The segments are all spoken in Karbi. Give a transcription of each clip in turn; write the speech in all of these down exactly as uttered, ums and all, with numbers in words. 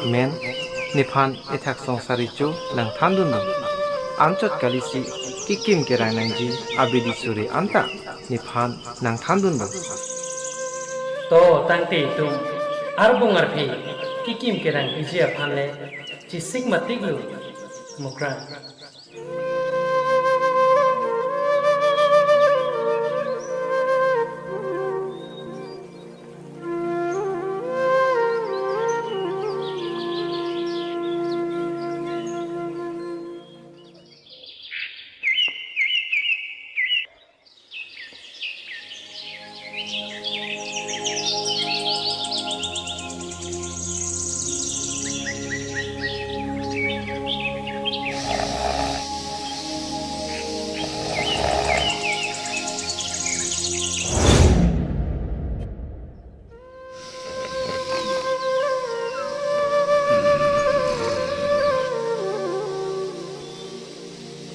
Men, nephan ethak Songsar Recho nangthandunlo. Anchot kalisi kekim kerang nangji abidi suri anta nephan nangthandunlo. To tangte itum arbung arphe kekim kerang piji aphan le chesik matiklo, Mukrang.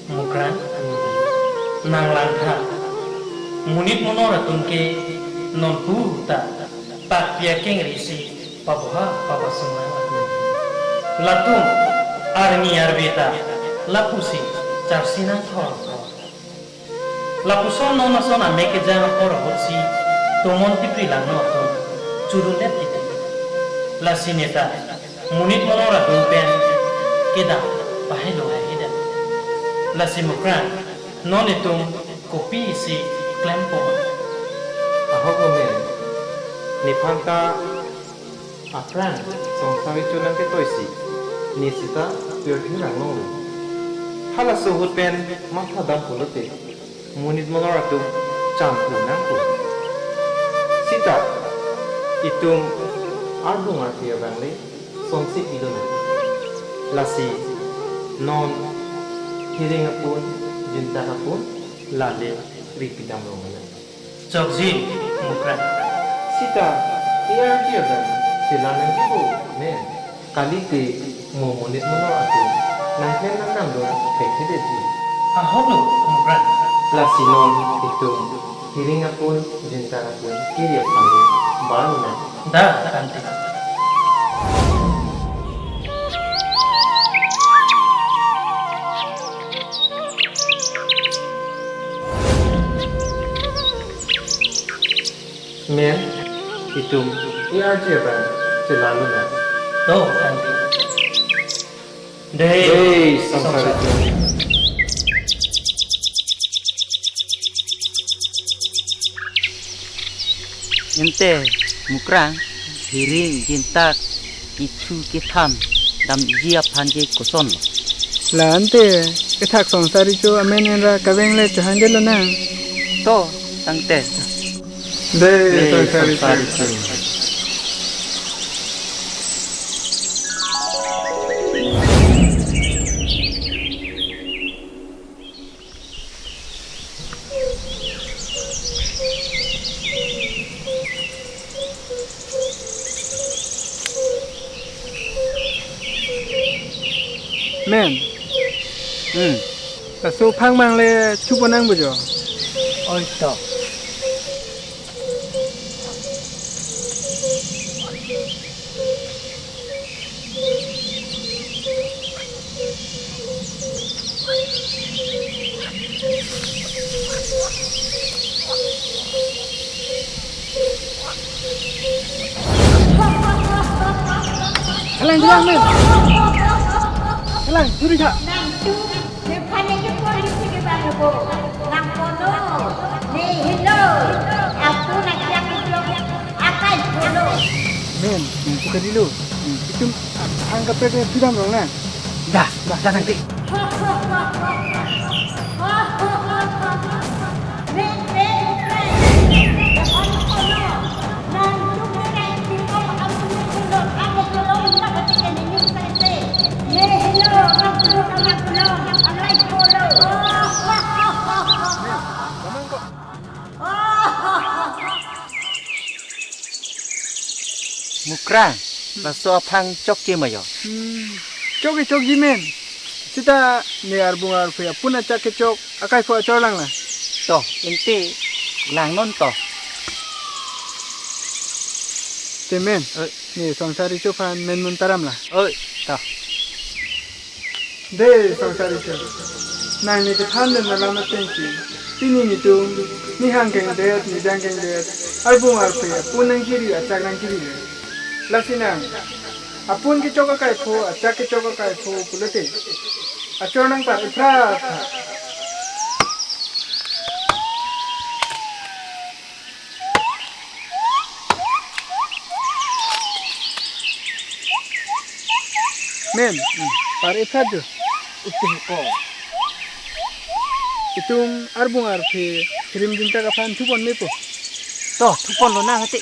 Mukrang, nang langtha. Monit monor atum ke non pu ta pakpi akengri si paboha pabasung lang. Latum arni arve ta lapusi charsi nangthor. Lapuson non ason amek kejang apor ahutsi tomon tipri langno atum churundet titi. Lasi neta monit monor atum pen kedam pahelo hai hida. Lasi Mukrang, non itum kopi isi klempo? Ahok lo men, nephan ta aphrang Songsar Recho nangketoisi, ne sita pirthe rang longlo. Halaso ahut pen matha dam pulote monit monor atum cham pu nangpo. Sita itum arbung arphe abang le sonsik idona. Lasi non Hiring apun, Jintak apun, lale ripidam rong alam. Chokji, Mukrang. Sita, A R G abang chelang nangjipo, men. Kalite mo monit monor atum nangklemnang nangdun thekthedetji. Ahok lo, Mukrang. Lasi non itum Hiring apun, Jintak apun kiri aphan le bar nang. Da, tangte. Men, itum A R G abang chelang lonang. To, tangte. Dei, Dei, Songsar Recho. Ante, Mukrang, Hiring, Jintak, kethu kethan damji aphan ke koson lo? La ante, ethak Songsar Recho amen enra kaveng le chehangde lonang. To, tangte. Dei, Dei, Songsar Recho. Songsar Recho. Men. Hmm. Laso aphang mang le chupo nang bo jo. Oi to. Kalang, kalang, men. Kalang, duri kha. Nangtum, nephan ke pori si ke bang bo. Nang kono, ne helo. Atu nang kiang iplok, akai kono. Men, nang buka dulu. Itum aphang kaprek le pidam rong na. Dah, dah, dah nanti. Mukrang, laso aphang chokche ma jo? Hmm, chokche, chokche men. Sita ne arbung arphe apun achak kechok, akai pho achor lang la. To, ante langnon to. Te men. Eh. Ne Songsar Richo aphan men mun taram la. Oi, ta. Dei Songsar Richo. Nang ne kethan den alam atengsi, pini netum, nihang kengdet, nijang kengdet, arbung arphe apun nangjiri, achak nangjiri. Lasi nang apun kechok akai pho, achak kechok akai pho pulote, achor nangpar-iprat tha. Men, hmm, par-iprat jo. Utuh ko. Itum arbung arphe hirim jingtak aphan thupon mepo. To, thupon lonang hati.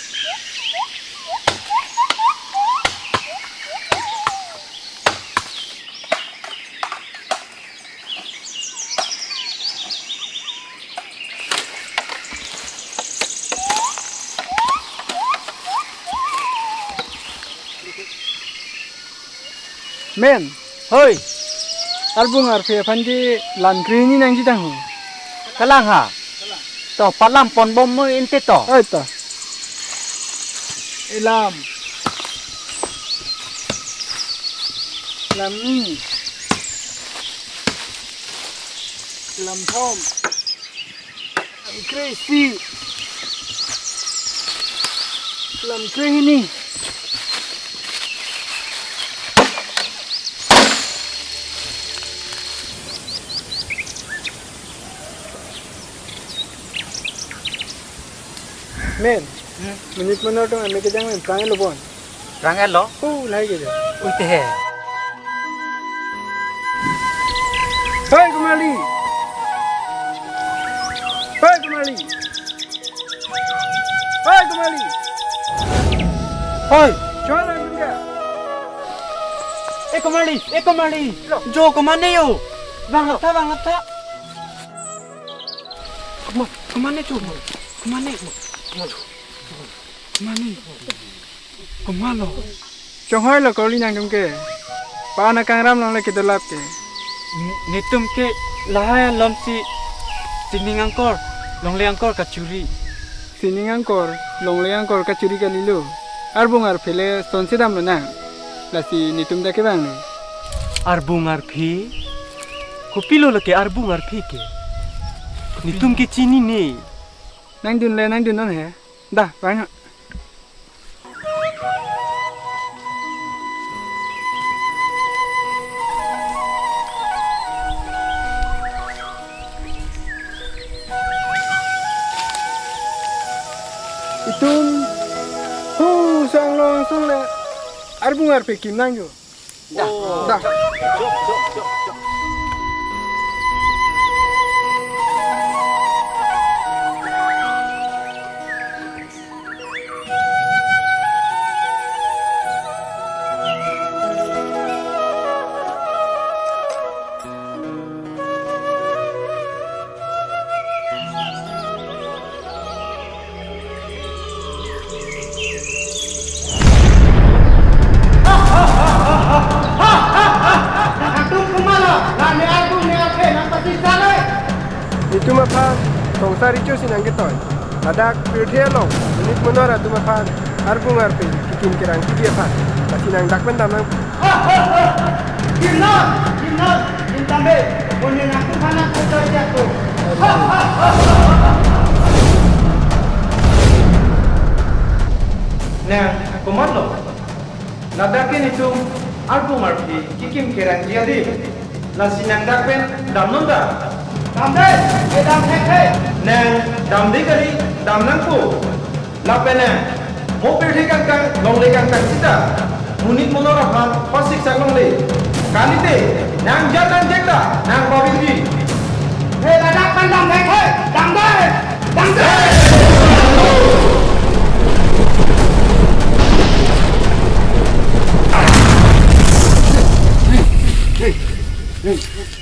Men, hoi. Arbung arphe aphan ke lam krehini nangji tang ho. Kalang ha. To, palam ponbom mo inte to. Oi to. Elam. Lam ni. Lam thom. Lam kresi. Lam krehini. Men, hmm? Monit monor atum ame kejang men, prang-et lo bon. Prang-et lo? Oh, lahai ke jo. Ui te he. Hei, Kumali! Hei, Kumali! Hei, Kumali! Hei! Chua lang dia. Eh, Kumali! Eh, Kumali! Jo, kumane jo! Vang tha, vang tha! Kuma, kumane chu, kumane, kumane, kumane, kumalo. Chonghoi lo kali nangtum ke. Pa-an akangram along le kedolap ke. Ni-, netum ke lahai alom si sining angkor, longle angkor kachuri. Sining angkor, longle angkor kachuri kalilo. Arbung arphe le sonse damlo nang. Lasi netum ta kevang lo. Arbung arphe? Kopilo lake arbung arphe ke? Netum ke chinine. Nangdun le, nangdun non he. Da, vang. Itum, hu, sang long, sang le, arbung arphe kim nang jo. Da. Da. Nangtum komatlo, la ne arpu ne aphe nangpachesale. Netum aphan Songsar Richo si nangketoi. Ladak pirthe along monit monor atum aphan arbung arphe kekim kerang kebi aphan. Lasi nang dak pen dam nang. Kim non, kim non, kim tambe, mo ne nangtum aphan nangketoi dia ko. Nang komatlo? Ladak ke netum arbung arphe kekim kerang kebi adim. Lasi nang dak pen dam non da. Dam dei, eh, dam thekthe. Nang dam dei kali, dam nangpo. Lapen nang mo pirthe kangkang, longle kangkang sita monit monor aphan pasik sak longle. Kalite nang jan nang jek ta nang pabirji. He, ladak pen dam thekthe, dam dei, dam dei.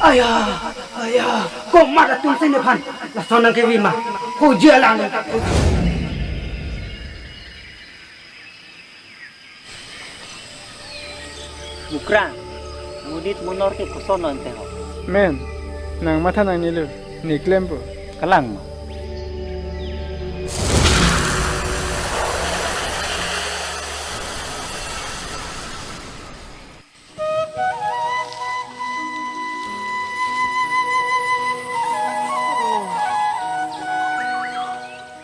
Aya, aya, komat atum si nephan lason nangkebi ma? Hoja lang. Mukrang, monit monor ke koson non te ho? Men, nang matha nangnelo, ne klempo. Kalang ma?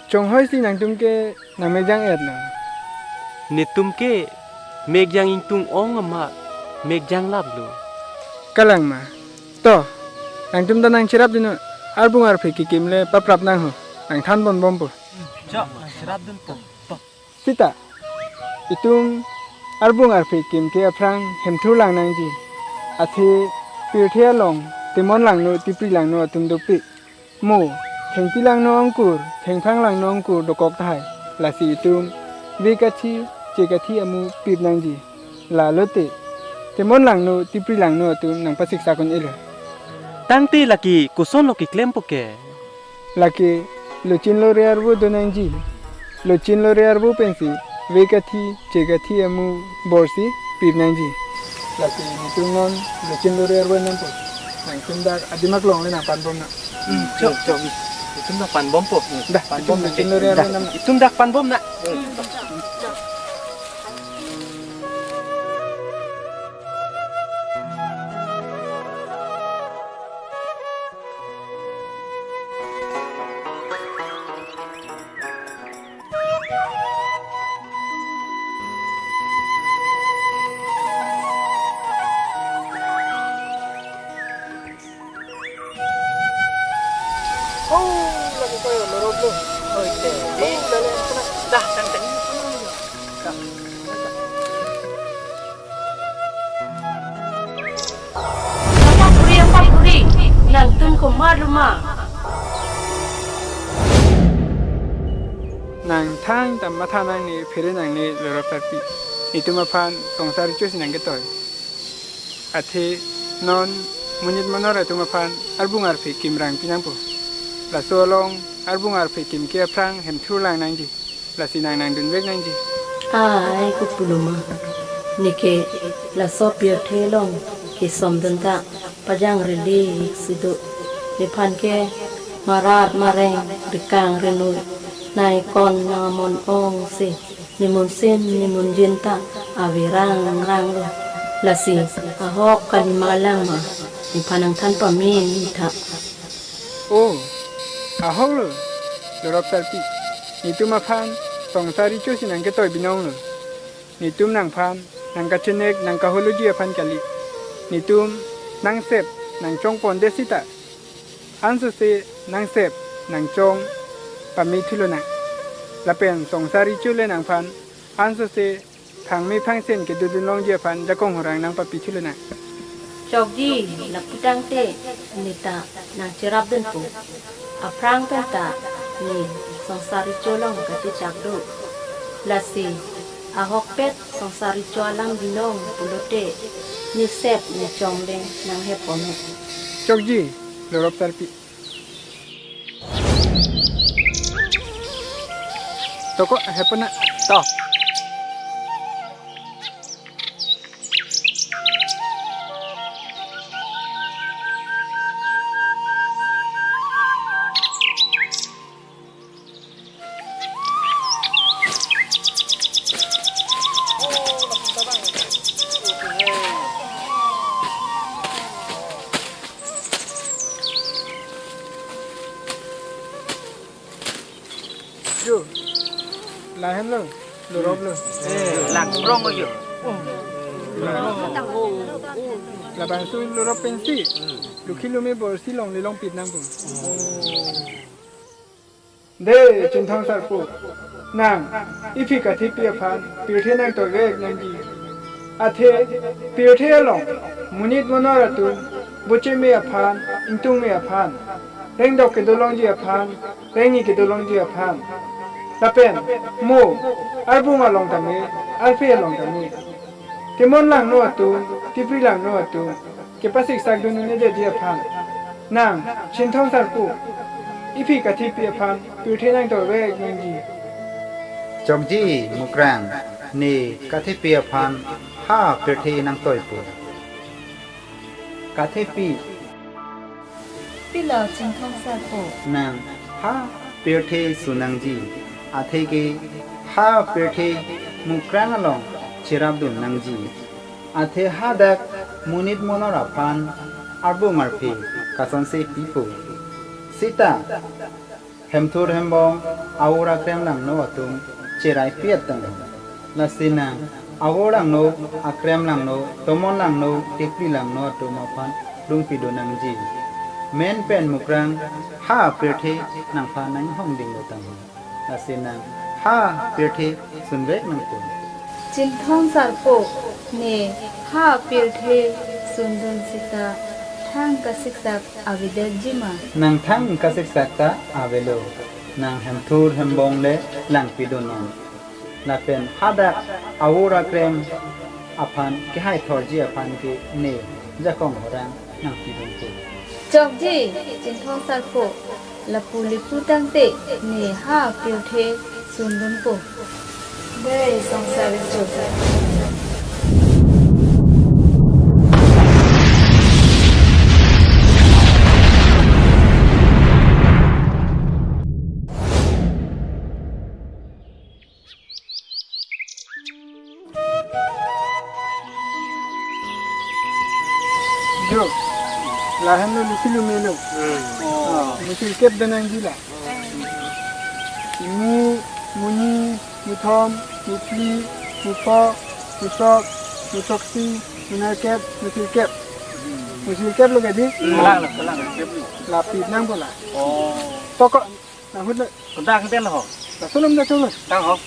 Chonghoi si nangtum ke nangmekjang-etlo. Netum ke mekjang ingtung ong ama mekjang laplo. Kalang ma. To, nangtum ta nangcherapdun, arbung arphe kekim le paprap nang ho. Nangthan ponbompo. Chok, nangcherapdunpo. To. Sita, itum arbung arphe kim ke aphrang hemthur lang nangji. Athe pirthe along temon langno tipri langno atum dopik. Mo, thengpi langno angkur, thengphang langno angkur dokok tahai. Lasi itum vek athi, chek athi amu pip nangji. Lalote, temon langno tipri langno atum nangpasiksak un-elo. Tangte lake kosonlo keklempo ke? Lake lochin lore arvo do nangji. Lochin lore arvo pensi vek athi, chek athi amu borsi pip nangji. Lake netum non lochin lore arvo nangpo. Nangtum dak adimak long le nangpanbom nang. Hmm, chok, chok. Netum nangpanbompo. Dah, panbom netum lochin lore arvo nang. Dah, nang. Netum dak panbom nang. Hmm. Oh, lake koyo lorop lo. Oh, ite. Oh, lale ampuna. Dah, tang, tang. Apa puri, apa puri? Nangtum komat loma? Nangthang ta matha nangne, phere nangne lorop tarpi. Netum aphan songsar recho si nangketoi. Athe non monit monor atum aphan arbung arphe kim rangpi nangpo. Laso along arbung arphe kim ke aphrang hemthur lang nangji. Lasi nang nangdunvek nangji. Ai, kopulo ma. Neke laso pirthe along kesomdun ta pajangrelik si do. Nephan ke marat mareng, rikang rinui, nai kon nang amon ong si, nemunsin nemunjin ta averang rang lo. Lasi ahok kalima lang ma, nephan nangthan pame tha. Oh, ahok lo, lorop tarpi. Netum aphan songsar recho si nangketoi binong lo. Netum nangphan nangkachenek nangkaholoji aphan kali. Netum nangsep nangchong ponde sita, ansose nangsep nangchong pamethu lonang. Lapen songsar recho le nangphan ansose phangme phangsen kedodun longji aphan jakong horang nangpapithu lonang. Chokji, lapu tangte neta nangcherapdunpo. Aphrang penta ne songsar recho along kachechak do. Lasi ahokpet songsar recho alam binong pulote, nesep nechong le nanghepon ho. Chokji, lorop tarpi. Toko, hepon na. To. Yo, lahenlo, lorop lo. Eh, lang prong yo. Labangso lorop pensi, lokhi lome borsi longle longpit nangpo. De, Chinthong Sarpo, nang iphi kathepi aphan pirthe nangtoivek nangji. Athe pirthe along monit monor atum bocheme aphan, ingtungme aphan, rengdok kedo longji aphan, rengni kedo longji aphan, lapen mo arbung along tame, arphe along tame, temon langno atum, tipri langno atum kepasiksak dun un-edetji aphan, nang Chinthong Sarpo, iphi kathepi aphan pirthe nangtoivek nangji. Chokji Mukrang, ne kathepi aphan ha pirthe nangtoipo. Kathepi. Pilo Chinthong Sarpo? Nang ha pirthe su nangji, atheke ha pirthe Mukrang along cherapdun nangji. Athe hadak monit monor aphan arbung arphe kasonse pipo. Sita Hemthur hembong, aur akrem langno atum cherai piat tang. Lasi nang aur langno, akrem langno, tomon langno, tipri langno atum aphan lungpi do nangji. Men pen mukrang ha pirthe nangphan nanghong dinglo tang. Lasi nang ha pirthe sunvek nangtum. Chinthong Sarpo, ne ha pirthe sundun sita thang kasiksak avedetji ma? Nang thang kasiksak ta avelo. Nang hemthur hembong le langpi do non. Lapen hadak aur akrem aphan kehai thorji aphan ke ne jakong horang nangpi dun tu. Chokji, Chinthong Sarpo, lapu lipu tangte ne ha pirthe sundunpo. Dei, songsar isu. Jo, lahenlo Luki Lumelo. Hmm. Ah, musil kep do nangji la. Mu, muni, muthom, mupli, mupho, musok, musoksi, munerkep, musil kep. Musil kep lo kedi? Kalang, kalang. Lapit nangpo la. Oh. Toko. Nang hut le. Kudang ten ho. Laso lom da cholo. Tang ho.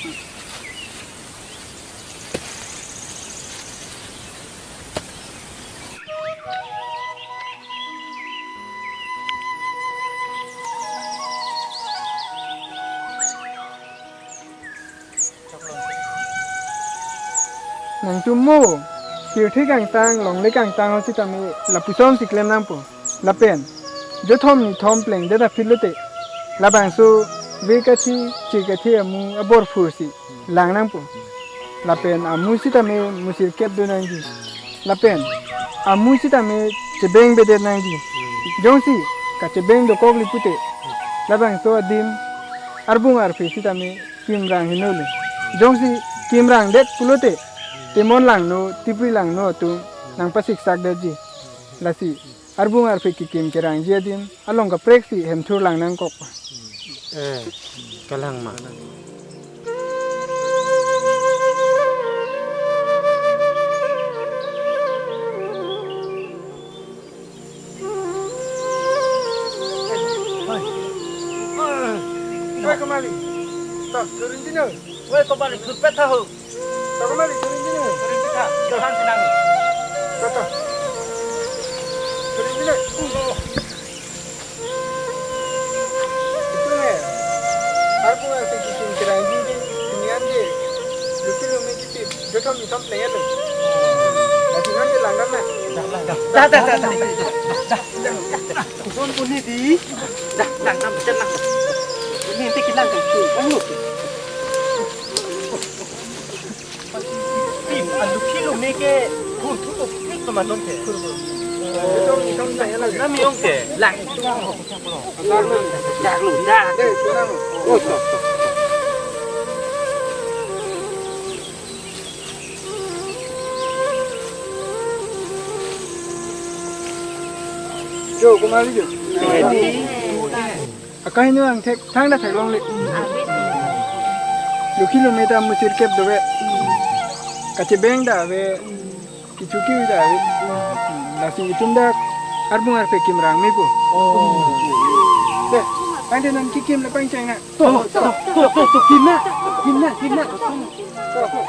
Nangtum mo, pirthe kangtang, longle kangtang ho sitame, lapuson si klem nangpo. Lapen, jothom nithom plengdet aphi lote, labangso ve kathi, che kathi amu abor phursi lang nangpo. Lapen amu sitame musil kep do nangji. Lapen amu sitame chebeng bedet nangji. Jongsi kachebeng dokok li pute, labangso adim arbung arphe sitame kimrang henole. Jongsi kimrangdet pulote, temon langno, tipri langno atum nangpasiksak detji. Lasi arbung arphe kekim kerangji adim along kaprek si hemthur lang nangkok. Eh, kalang ma. Oi, kemali. Toh, turun sini. Oi, kemali, turpet tahu. Toh, kemali, turun sini. Turun kita. Jalan senang. Toh, toh. Turun sini. Itu ne. Aku nggak segitu kira ini deh. Ini aja. Luki Lumi kiti. Jothom nithom plengdet lo. Lasi nang ke langdam na. Dah, dah, dah. Dah, dah, dah. Dah, langdam, dah, langdam. Ini nanti kita langdam. Kamu. Ih, a Luki Lumi ke. Kur, kur, kur, kur, teman dong ke. Nami ong ke. Lang. Dah, lu, dah. Oh, stop, stop. Jo, kemali jo. Ready. Akai nu angthek thangta theklongle. Luki Lumi ta musil kep dove. Kachebeng ta ave. Kecho ke ta ave. Lasi itum dak arbung arphe kimrang mepo. Oh. Deh, tangte non kekim le pangcheng na. To, to, to, to, to, kim na, kim na, kim na. To, to.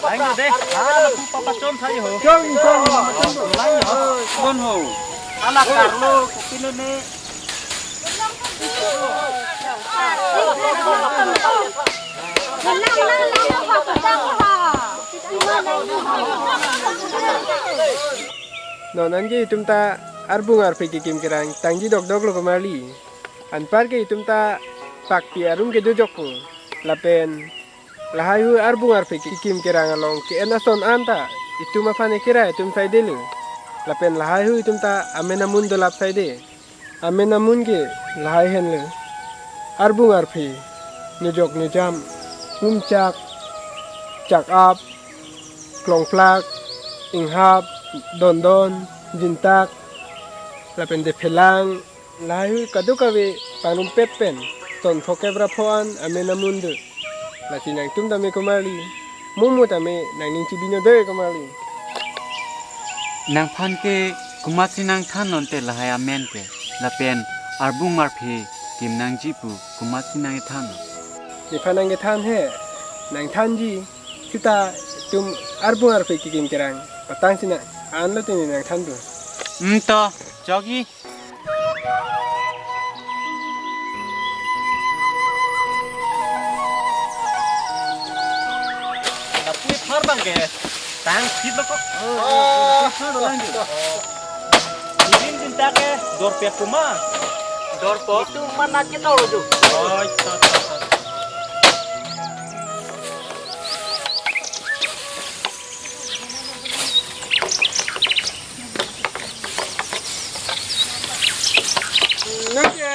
Lain deh. Ah, lapu papa chom saja ho. Chom, chom. Lain ho. Bon ho. Ala karlo, kopi lo ne. Non anke itum ta arbung arphe kekim kerang tangji dokdok lo kemali. Anpar ke itum ta pakpi arum kejojok po. Lapen Lahai hui arbung arphe kekim kerang along ke-en ason anta itum aphan ekera itum saidelo. Lapen lahai hui itum ta amen amun dolap saide. Amen amun ke lahai henlo: arbung arphe, nujok nujam, umchak, chak ap, klongplak, inghap, dondon, jintak, lapen de phelang, lahai hui kadokave pangrumpet pen son phokep ra pho an amen amun do. Lasi nangtum tame komarli, mumu tame nangning chibino doi komarli. Nangphan ke komatsi nangthan nonte lahai amen ke, lapen arbung arphe kim nangji pu komatsi nangthan non? Nephan nangkethan he, nangthanji. Sita itum arbung arphe kekim kerang patang sina anlo tini nangthan tu. Hmm, to, chokji. Tapi har bang ke tang sip lo kok. Oh, har lo lang di. Irin jintak ke dorpek kuma. Dorpek. Itu mana kita lo tu? Oh, to, to, to. Nang ke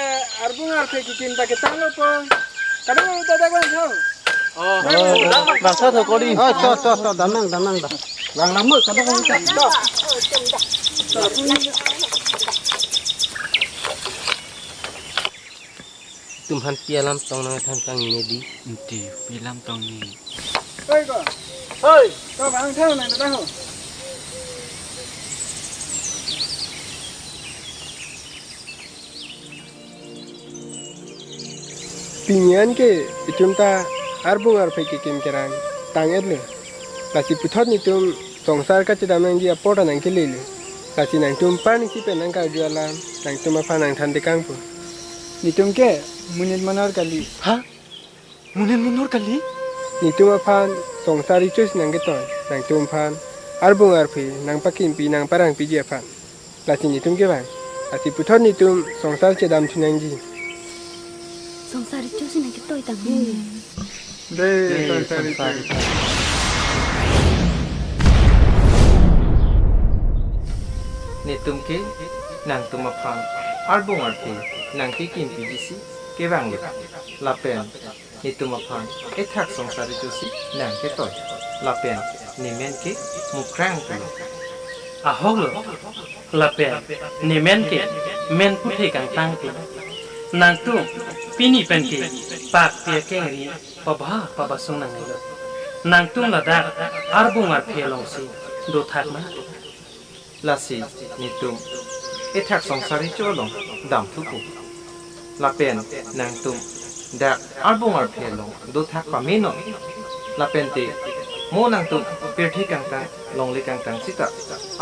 arbung arphe kekim ta ketang lo po. Kadang lo ta dak bang sao. Oh, bangsa to kori. Oh, to, to, to, damnang, damnang, da. Lang lama, kadang lo ta. Itum aphan pi alam tong nangthan kang ne di? Enti, pi alam tong ne. Hoi ko. Hoi. Ko bang thang nang ta ho. Pini an ke itum ta arbung arphe kekim kerang tang-et lo. Lasi puthot netum songsar kachedam nangji apor ta nangkelelo. Lasi nangtum parni si pen nangkarju alam, nangtum aphan nangthan tekang pu. Netum ke monit monor kali. Ha? Monit monor kali? Netum aphan songsar recho si nangketoi, nangtum aphan arbung arphe nangpakimpi nangparangpiji aphan. Lasi netum kevang. Lasi puthot netum songsar chedam thu nangji. Songsar recho si nangketoi tame. Dei, dei, songsar recho. Netum ke nangtum aphan arbung arphe nangkekimpiji si kevanglo. Lapen netum aphan ethak songsar recho si nangketoi. Lapen nemen ke Mukrang pulo. Ahok lo. Lapen nemen ke men puthe kangtang pu. Nangtum pini pen ke pak pi akengri pabha pabasung nangnelo. Nangtum ladak arbung arphe alongsi dothak ma? Lasi netum ethak songsar recho along damthupo. Lapen nangtum dak arbung arphe along dothak pame non. Lapen te mo nangtum pirthe kangtang longle kangtang sita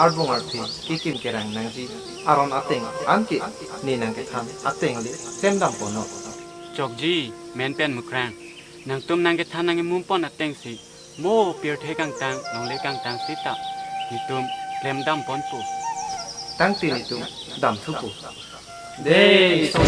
arbung arphe kekim kerang nangji aron ateng anke ne nangkethan ateng le klemdam pon non. Chokji, men pen Mukrang. Nangtum nangkethan nangkemum pon atengsi mo pirthe kangtang longle kangtang sita netum klemdam ponpo. Tangte netum damthupo. Dei, so.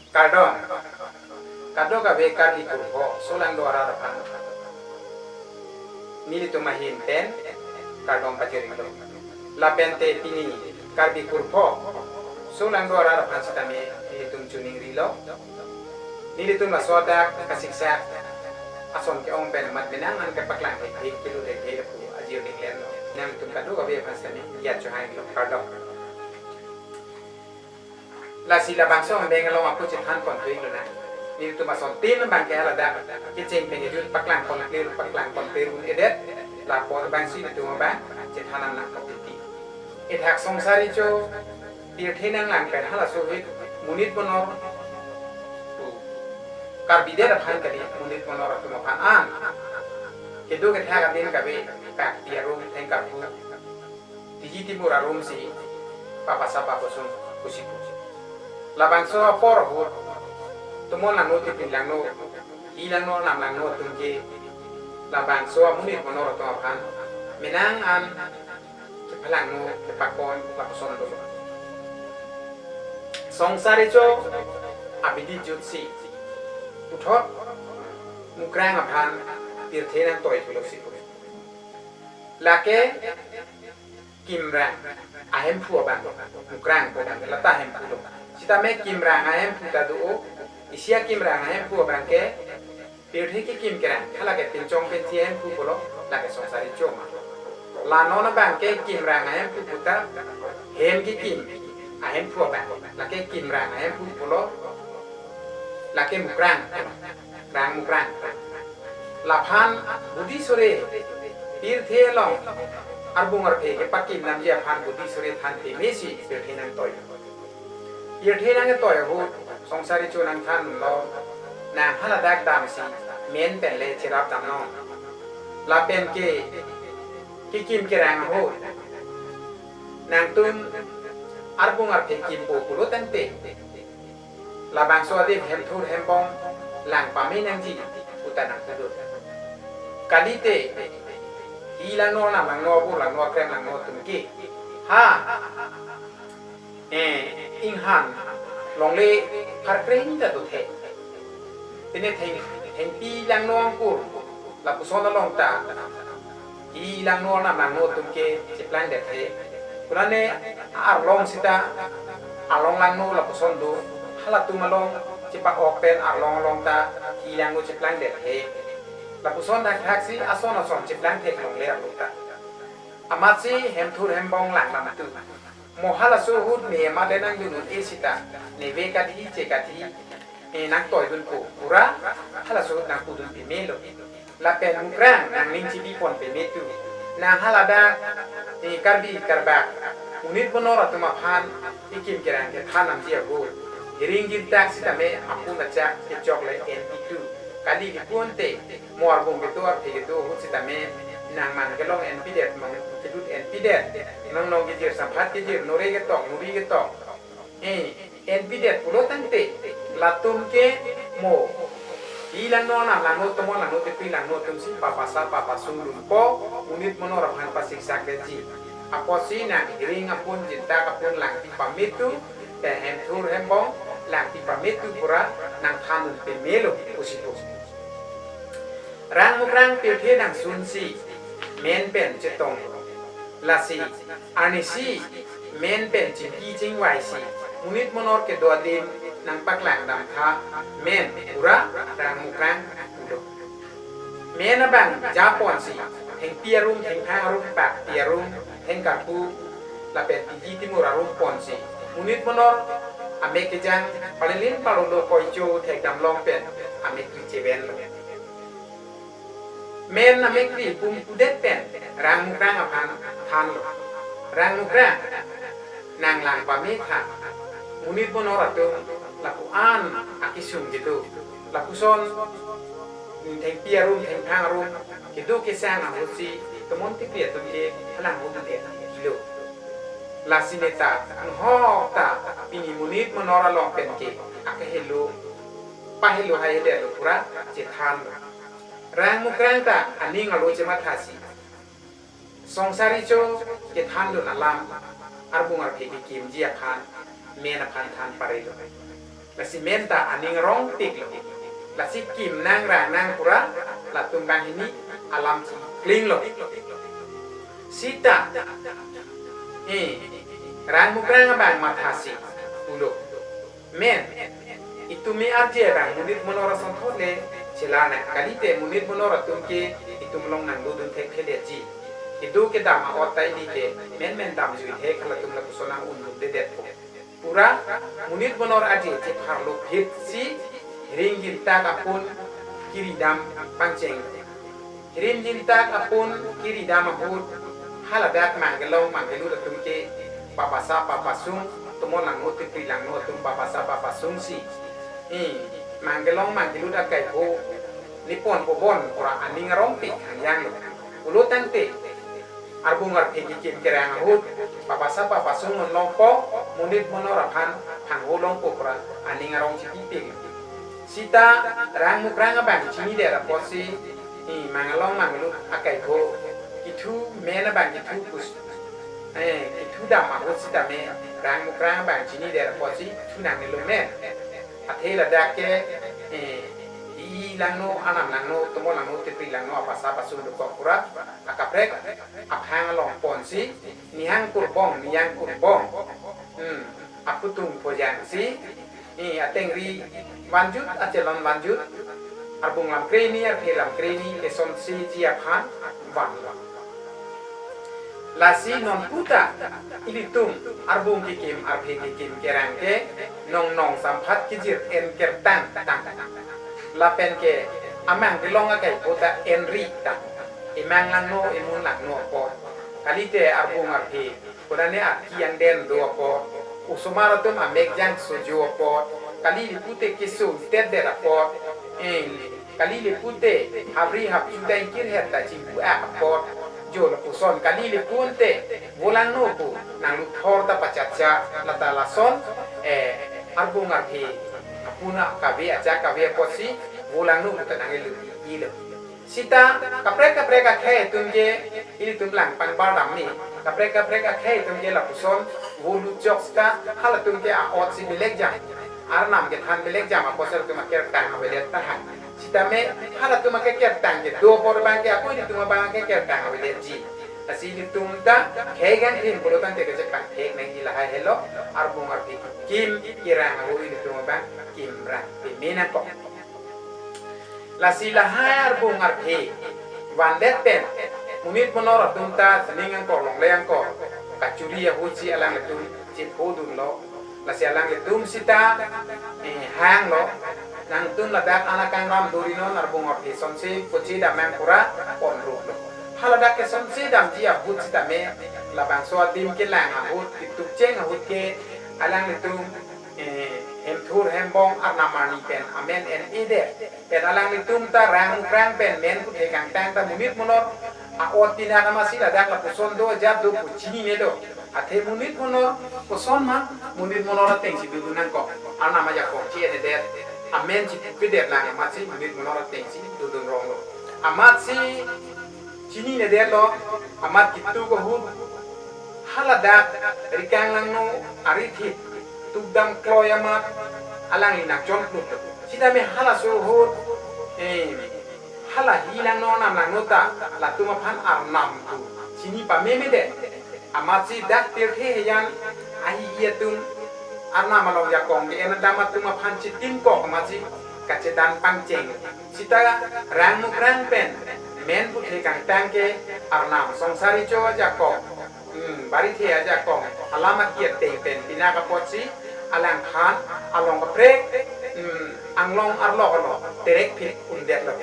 Kardom. Kadokave Karbi kurpho solangdo arat aphan nelitum ahin pen kardom pajirlo. Lapen te pini Karbi kurpho solangdo arat aphan sitame nelitum chuning rilo. Nelitum laso adak kasiksak ason ke-ong pen amat benang an kepaklang thekthe, kelu thekthe lapu ajir dinglen lo. Nangtum kadokave aphan sitame ya chuhai lo, kardom. Lasi labangso abeng along ako chethan pon tuing lo na. Nelitum asontin abang ke ladak kecheng pen kejut paklang pon klir, paklang pon klir un-edet. Lapu abangsi nelitum abang chethan nangkok titi. Ithak Songsar Recho pirthe nanglang pen halaso ahut monit bonor, Karbi det aphan kali, monit bonor atum aphan an kedo kethak adin kave, kak pi arum, theng karpu, tiji timur arumsi papasa papasung pusi pusi. Labangso apor ahut tomon langno, tipin langno, hi langno, nam langno atum ke labangso amonit bonor atum aphan menang an kephalangno, kepakon lapuson dolo. Songsar Recho abidi jutsi puthot Mukrang aphan pirthe nangtoi pulosi pu. Lake Kimrang ahemphu abang, Mukrang pu abang, lata ahemphu lo. Sitame Kimrang ahemphu ta do, isi a-Kimrang ahemphu abang ke pirthe kekim kerang, halake pinchong pensi ahemphu pulo, lake Songsar Recho ma. La non abang ke Kimrang ahemphu puta hem kekim ahemphu abang, lake Kimrang ahemphu pulo, lake Mukrang, Rang Mukrang. Laphan budi sore pirthe along arbung arphe kepakim namji aphan budi sore than pemesi pirthe nangtoi. Pirthe nangtoi ahut Songsar Recho nangthanlo, nang haladak damsi men pen le cherap damnon. Lapen ke kekim kerang ahut nangtum arbung arphe kimpo pulo tangte, labangso adim hemthur hembong lang pame nangji puta nangpudun. Kalite hi langno, nam langno, abur langno, akrem langno atum ke, ha, eh, inghan longle pharkreng ta dothe. Pine theng, thengpi langno angkur lapuson along ta hi langno, nam langno atum ke cheplang dethe. Kurane arlong sita arlong langno lapuson do, halatum along chepa-ok pen arlong along ta hi langno cheplang dethe. Lapuson thakthaksi ason ason cheplang theklongle arlo ta. Amatsi hemthur hembong lang lam tu. Mo halaso ahut me amat le nangdun un-e sita, neve kadhi che kadhi, eh, nangtoidunpo pura halaso ahut nangpudun pemelo. Lapen Mukrang nangning chibipon peme tu. Nang haladak, eh, Karbi Karbak monit bonor atum aphan kekim kerang kethan namji ahut, hiring gintak sitame apun achak kechok le enpi tu. Kali kepu ante, mo arbung kedo arphe kedo ahut sitame nangman kelong enpidet, mang kedut enpidet, nongnong kejir, samphat kejir, nore ketok, nuri ketok, eh, enpidet pulo tangte, latum ke mo hi langno, nam langno, tomon langno, tipin langno atumsi papasa papasung dunpo, monit bonor aphan pasiksak detji. Apotsi nang hiring apun, jintak apun langpi pame tu, pen hemthur hembong langpi pame tu pura nangthan un pemelo pusi pu. Rang Mukrang pirthe nangsunsi men pen chetong. Lasi arnisi men pen chingki chingvaisi monit bonor kedo adim nangpaklang damtha men pura Rang Mukrang pulo. Men abang japonsi, thengpi arum, thengphang arum, pakpi arum, thengkarpu, lapen tiji timur arum ponsi monit bonor amek kejang, palilin palolo koicho thekdam long pen amek kri chevenlo. Men amek kri pum pudet pen Rang Mukrang aphan thanlo. Rang Mukrang, nang lang pame tha. Monit bonor atum lapu an akesung kedo, lapuson thengpi arum, thengphang arum kedo kesang ahutsi tomon tipri atum ke halang udu de kilo. Lasi neta anghok ta pini monit bonor along pen ke akehelo, pahelo, haihelo pura chethanlo. Rang Mukrang ta aning alo chemathasi Songsar Recho kethandun alam, arbung arphe kekimji aphan men aphan than parelo. Lasi men ta aning rong tiklo. Lasi kim nang ra nang pura latum banghini alam klinglo. Sita, eh, Rang Mukrang abang mathasi pulo. Men, itum me arje abang monit bonor asonthot le chelarnang, kalite monit bonor atum ke itum along nangdodun thekthedetji. Kedo kedam a-ot ta ili ke menmen damjui thek, halatum lapuson nang-un-un dedetpo. Pura monit bonor arje chepharlo phitsi hiring gintak apun kiridam pangcheng. Hiring gintak apun kiridam ahut haladak mang kelong mang kelut atum ke pabasa papasung, tomon langno, tipri langno atum pabasa papasungsi, eh, mangkelong mangkelut akaipho, nepon pobon pura aning arongpik hangjanglo. Pulo tangte, arbung arphe kekim kerang ahut, pabasa papasung non longpo, monit monor aphan phangho longpo pura aning arong chipipik. Sita rang mukrang abang chinidet apotsi, eh, manglong manglut akaipho, kethu men abang kethu pus, eh, kethu dam ahut sitame rang mukrang abang chinidet apotsi kethu nangnelo men. Athe ladak ke, eh, i langno, anam langno, tomon langno, tipri langno, apasa pasung dokok pura akaprek aphang along ponsi, nihang kurbong, nihang kurbong, hmm, aphutung pojangsi, eh, atengri vanjut, achelon vanjut, arbung lamkreni, arphe lamkreni kesonseji aphan vanlo. Lasi non puta ilitum arbung kekim, arphe kekim kerang ke nong nong samphat kejir en kertang tang. Lapen ke amang kelong akaipho ta enri tang. Emang langno, emun langno apot. Kalite arbung arphe, konane arki angden do apot. Osomar atum amek jangso jo apot. Kali lipute keso tet der apot. Eh, kali lipute habri hapchu ta ingkir het ta chingpu ak apot. Jo lapuson kali lipute vo langno pu nangluthor ta pachatcha lata lason, eh, arbung arphe apuna kave aja kave apotsi vo langno pu ta nangelu ilo. Sita kaprek kaprek akhei atum ke ilitum lang pangbar damni. Kaprek kaprek akhei atum ke lapuson vo lutjok sita halatum ke a-otsi belek jam, arnam kethan belek jam apotsi latum akertang avedet tahai. Sitame halatum akekertang kedo apor abang ke ako ilitum abang akekertang avedetji. Lasi ilitum ta khei gangthin pulo tangte kachepangthek nangji lahai helo, arbung arphe kekim kerang ahut ilitum abang kimrang peme nangkok. Lasi lahai arbung arphe vandet pen monit monor atum ta sining angkor longle angkor kachuri ahutsi alanglitum chephodunlo. Lasi alanglitum sita, eh, hanglo, nangtum ladak anak kangram durinon arbung arphe sonse pochi damang pura ponruklo. Haladak kesonse damji ahut sitame labangso adim kelang ahut, ketukcheng ahut ke alanglitum, eh, hemthur hembong arnam arni pen amen en-edet. Pen alanglitum ta rang mukrang pen men puthe kangtang ta monit monor a-ot pinak amatsi ladak lapuson do ajat do pu chininelo. Athe monit monor koson ma, monit monor atengsi dodun nangkok. Arnam ajakong chi-enedet, amen chipukedet lang amatsi monit monor atengsi dodun ronglo. Amatsi chininedetlo, amat kitu kohut haladak rikang langno arithit tukdam kloi amat alangli nangchonplutlo. Sitame halaso ahut, eh, hala hi langno nam langno ta latum aphan arnam pu chini pamemedet. Amatsi dak pirthe hejan ahi atum arnam along jakong ke en dam atum aphan chitinkok amatsi kachedan pangcheng. Sita rang mukrang pen men puthe kangtang ke arnam songsari cho ajakong, hmm, barithe ajakong alam aki ateng pen pinak apotsi alangphan along kaprek, hmm, anglong arlok along terekphit undetlo.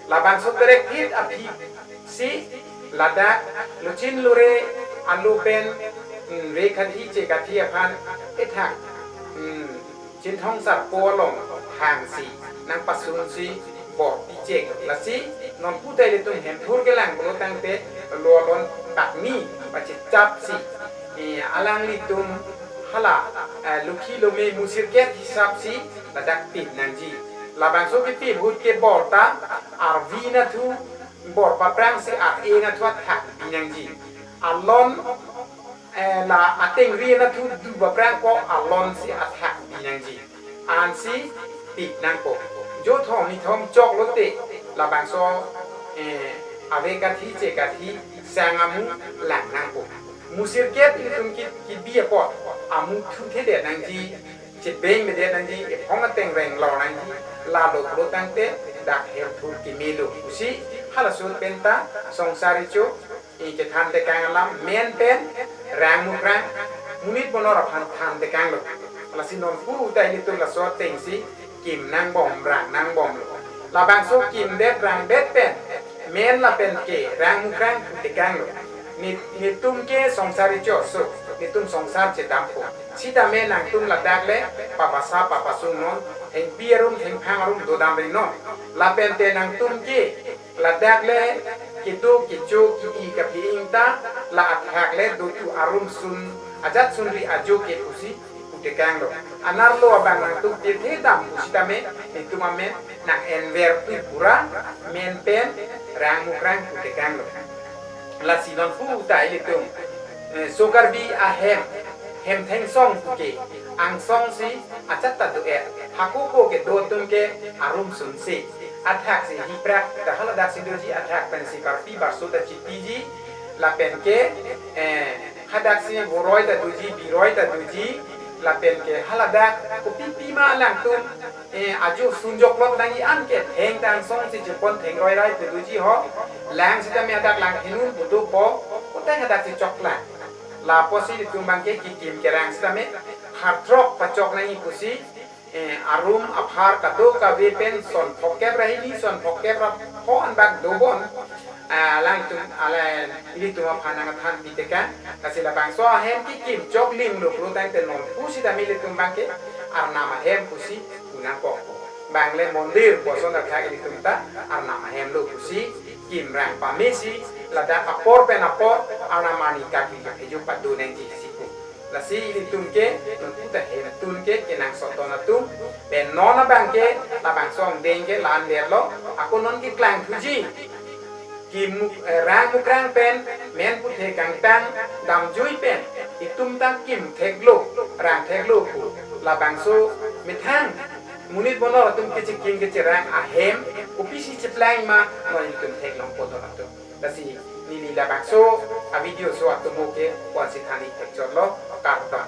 Labangso terekphit aphisi ladak lochin lore alo pen, hmm, re kathi che kathi aphan ethak, hmm, Chinthong Sarpo along hangsi nangpasunsi bor pichek. Lasi non puta ilitum hemthur kelang pulo tangte lo alon pakni pachechapsi, eh, alanglitum hala, eh, lukhi lome musirket hisapsi ladak pip nangji. Labangso kepip ahut ke bor ta arvi nathu bor paprangsi ar-e nathu athak bi nangji. Alon, eh, la atengri nathu du paprang ko alonsi athak bi nangji. Ansi pip nangpo. Jo thom ni thom choklote labangso, eh, ave kathi che kathi sang amu lang nangpo. Musirket ilitum ki, kibi apot amu thuthedet nangji, chebengmedet nangji, ephong ateng reng lor nangji, lalo pulo tangte dak hemthur kemelo pusi halaso pen ta songsari cho, eh, chethan tekang alam men pen rang mukrang monit monor aphan than tekanglo. Lasi non puta ilitum laso atengsi kim nangbom rang nangbomlo. Labangso kimdet rangdet pen men lapen ke rang mukrang pu tekanglo. Ne, netum ke songsari cho so. netum songsar chedampo. Sitame nangtum ladak le pabasa papasung non, thengpi arum thengphang arum dodam ri non. Lapen te nangtum ke ladak le kedo kecho ke-i kaphe-ing ta la athak le dotu arum sun ajat sunri ajo ke pusi putekanglo. Anerlo abang nangtum tirthe dam pusitame netum amen nang-enver pu pura men pen rang mukrang putekanglo. Lasi non pu ta ilitum, eh, Sokarbi ahem, Hemthengsong ke angsong si ajat ta do-et. Hako ko kedo atum ke arum sunsi. Athak si hiprak ta haladak si doji, athak pensi barpi barso ta chitiji. Lapen ke, eh, hadak si voroi ta doji, biroi ta doji. Lapen ke haladak kopi pima alangtum, eh, ajo sunjoklot nangji an ke thengtang song si chepon thengroi rai pu doji ho. Lang sitame hadak lang henun pu dopo, koteng hadak si choklang. Lapusi ilitum abang ke kekim kerang sitame harthrok pachok nangji pusi, eh, arum aphar kadokave pen son phokep ra hini, son phokep ra pho anbak dobon, ah, alangtum, ala ilitum aphan nangthan pitekang. Lasi labangso ahem kekim choklim lo klotangte non pusitame ilitum abang ke Arnam ahem pusi punangkok. Bang le mondir puson athak ilitum ta Arnam ahem lo pusi kimrang pamesi ladak apor pen apor Arnam arni kaki kepheju padu nangji si pu. Lasi ilitum ke non pu ta hemtun ke kenangsot don atum pen non abang ke labangso angdeng ke la-an detlo, ako non keklangthuji. Kim muk-, eh, rang mukrang pen men puthe kangtang damjui pen itum ta kim theklo, rang theklo pu labangso methang monit bonor atum kechikim kecherang ahem kopisi cheplang ma non itum theklongpo don atum. Lasi neli labangso a-video so atomo ke puansi thani thekchotlo, kardom.